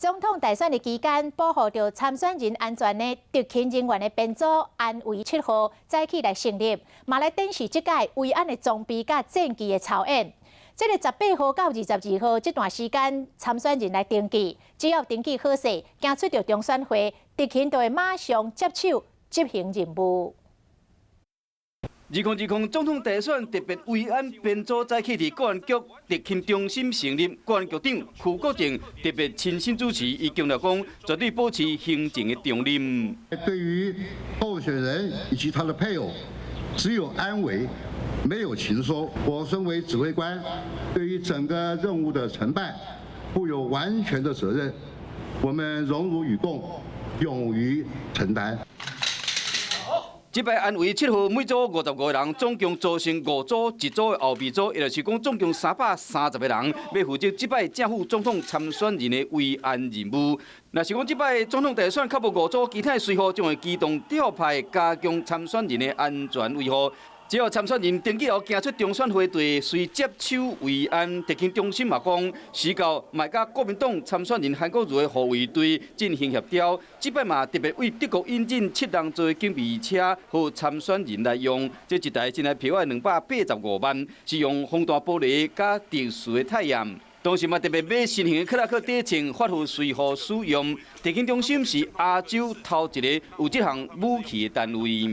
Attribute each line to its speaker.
Speaker 1: 總統大選的期間，保護著參選人安全的特勤人員的編組安維七號早起來成立，嘛來展示這屆維安的裝備佮戰技的操演。這個18號到22號這段時間，參選人來登記，只要登記好勢，行出著中選會，特勤就會馬上接手執行任務。
Speaker 2: 2020總統大選特別維安編組早起佇國安局特勤中心成立，國安局長邱國正特別親身主持，伊強調講，絕對保持行政的中立。
Speaker 3: 對於候選人以及他的配偶，只有安危，沒有情搜。我身為指揮官，對於整個任務的成敗，負有完全的責任。我們榮辱與共，勇於承擔。
Speaker 2: 這擺安維七號每組55個人，總共組成五組，一組的後備組，也就是講總共330個人，欲負責這擺正副總統參選人的維安任務。若是講這擺總統大選較無五組，其他的隨扈將會機動調派加強參選人的安全維護。只要參選人登記後行出中選會，就隨接手維安。特勤中心嘛講，時到嘛佮國民黨參選人韓國瑜的護衛隊進行協調。這擺嘛特別為德國引進七人座警備車，予參選人來用。這一台真來票愛285萬，是用防彈玻璃佮特殊的泰驗。同時嘛特別買新型的克拉克底槍，發予隨扈使用。特勤中心是亞洲頭一个有這項武器的單位。